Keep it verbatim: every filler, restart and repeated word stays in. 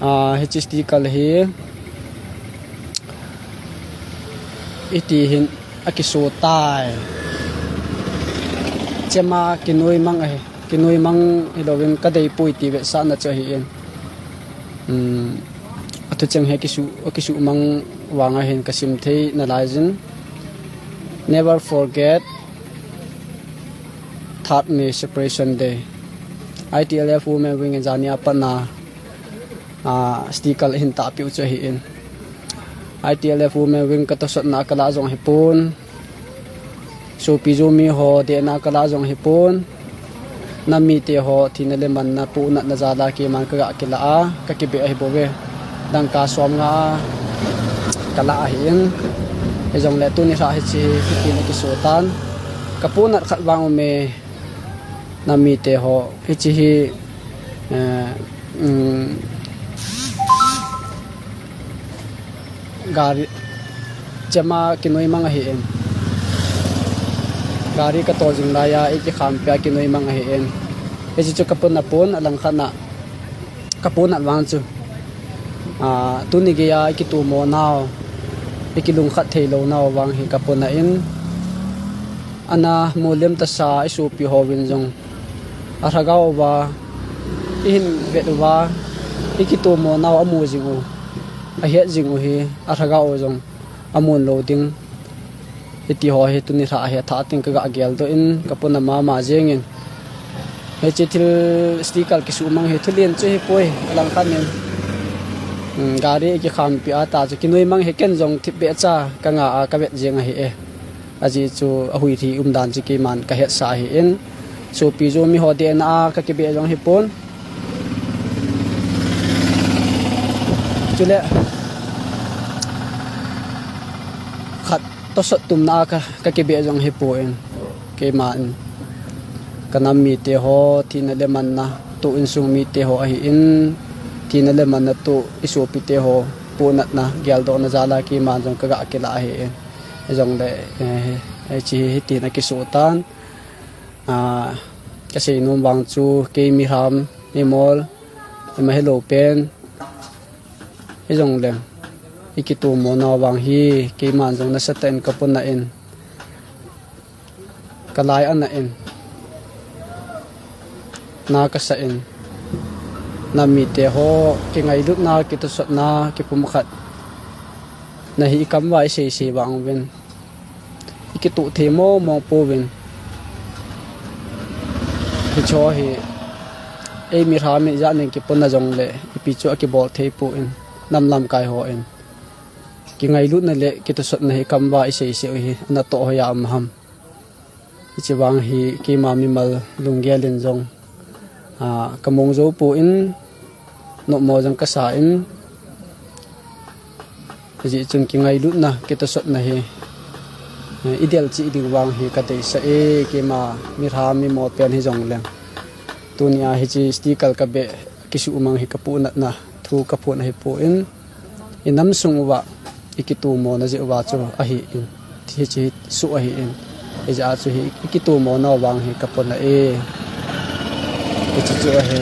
Ah, hiche sticker hi iti hin akiso tai. Chema kinoi mang ahi. Kinoi mang hilouvin kadei poi ti vetsahna chu ahi in. Hmm, athu cheng hi kisu, kisu mang vang ahin kasim thei nalai jin. Never forget third May Separation Day. I T L F Women Wing in jani a pat na ah, sticker hin tahpeh u chu ahi in. I T L F Women Wing katosotna kalah jong hipon. Sopi Zomi ho dehna kalah jong hipon. Nam mite ho thina le manna punatna jal a keiman kaga kilah a, kakibeh ahi bouve. Dangka som nga a kalah ahi in. Hijongle tuni lha hiche hi, hitin akiso tan. Kapunat khat vang ume. Nam mite ho, hiche hi, eh, um, gari, chema kinoi mang ahi in. Gari katol jing laiya, ikikhampia kinoi mang ahi in. Hiche chu kapuna pon, alangkhat na. Kapunat vang chu. Ah, tuni geiya ikitomo nau, ikilungkhat theilou nau vang hi kapuna in. Ana molem tasa isopi hovin jong. Alhagao uva, ihin vet uva, ikitomo nau amu jing u. Ahet jing u hi, alhagao u jong. Amun lou ding. Hiti ho hi tuni lha hi thah teng kaga geldoh in kapuna mama jeng in. Hiche thil sticker kisu mang hi thulen chu hipoi alangkhat in. Hmm, gari kikhampi a ta chu kinoi mang hi ken jong thipbeh cha kanga a kavet jeng ahi e. Ajeh chu ahuilhi umdan chu keiman kahetsah ahi in. Sopi Zomi ho dehna a kakibeh jong hipon. Chule khat tosot tumna a ka, kakibeh jong hipon. Keiman kanam mite ho thina le manna toh insung mite ho ahi in. Thina le manna toh isopite ho punatna geldohna jal a keiman jong kaga kilah ahi in. Hijongle, eh, hiche hi hitin akiso tan. Ah, kasei nom vang chu kei mihem, mimol, ima hilou pen. Hijongle, ikitomo nau vang hi, keiman jong nasatah in kapuna in. Kalai ana in. Na kasa in. Nam mite ho, kingailutna, kitosotna, kipumkhat. Na hi ikam uva isei sei vang uvin. Ikitoh thei mong mong pouvin. Hiche hi, ei mihem in ijat nin kipuna jongle, ipi chu akibol thei pon, nam lamkai hon. Kingailutna le kitosotna hi ikam uva isei sei u hi, anatoh hoiya um ham. Hiche vang hi keima mimal lunggel in jong, ah, kamong jou pon, nopmo jong kasa in, hijeh chun kingailutna, kitosotna hi, eh, idel cheh ding vang hi kadeisah e, keima mihem mimol pen hijongleng. Tunia hiche sticker kabeh, kisu mang hi kapunatna thu kaphon ahipon. Inam sung uva, ikitomona jeh uva chu ahi in. Hiche hi soh ahi in. Hijeh a chu hi, ikitomona vang hi kapuna e. Hiche chu ahi.